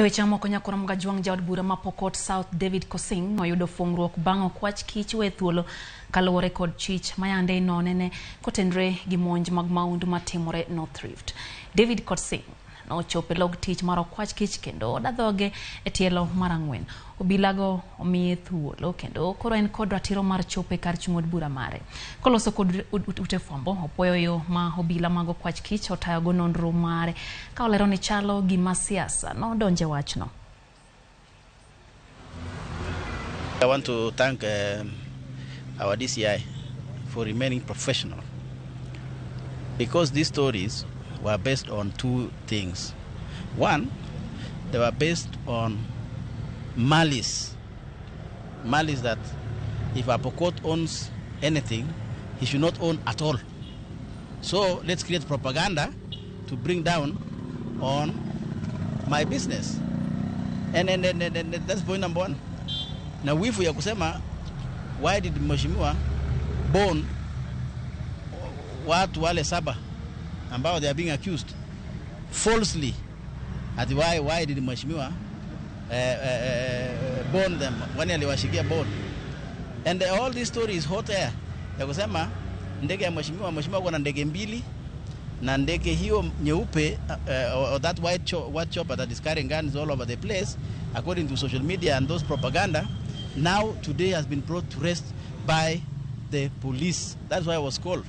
E weche mamoko, Nyakoro Mgajwang' jaod bura ma Pokot South David Kosing oyudo fungruok bang' okwach kich we thuolo kaluwore kod chich mayande inonene kotenre gi monj mag maundu matimore North Rift. David Kosing nochopo e log tich mar okwach kich kendo odadhoge e tielo mar 4. Obilago omiye thuolo kendo koro en kod ratiro mar chopo e kar chung' od bura mare. Koloso kod ute fwambo, opuoyo yo ma obila mag okwach kich otayogo nonro mare ka olero ni chalo gima siasa nodonje wachno. I want to thank our DCI for remaining professional, because these stories were based on two things. One, they were based on malice. Malice that if a Pokot owns anything, he should not own at all. So let's create propaganda to bring down on my business. And that's point number one. Na wivu ya kusema why did Mheshimiwa bond watu wale 7 ambao they are being accused falsely? Ati why did Mheshimiwa bond them? Wani aliwashikia bond? And all this story is hot air. Ya kusema ndege ya Mheshimiwa, Mheshimiwa kuna ndege 2 na ndege hiyo nyeupe, or that white chopper that is carrying guns all over the place according to social media and those propaganda, now today has been brought to rest by the police. That's why I was called.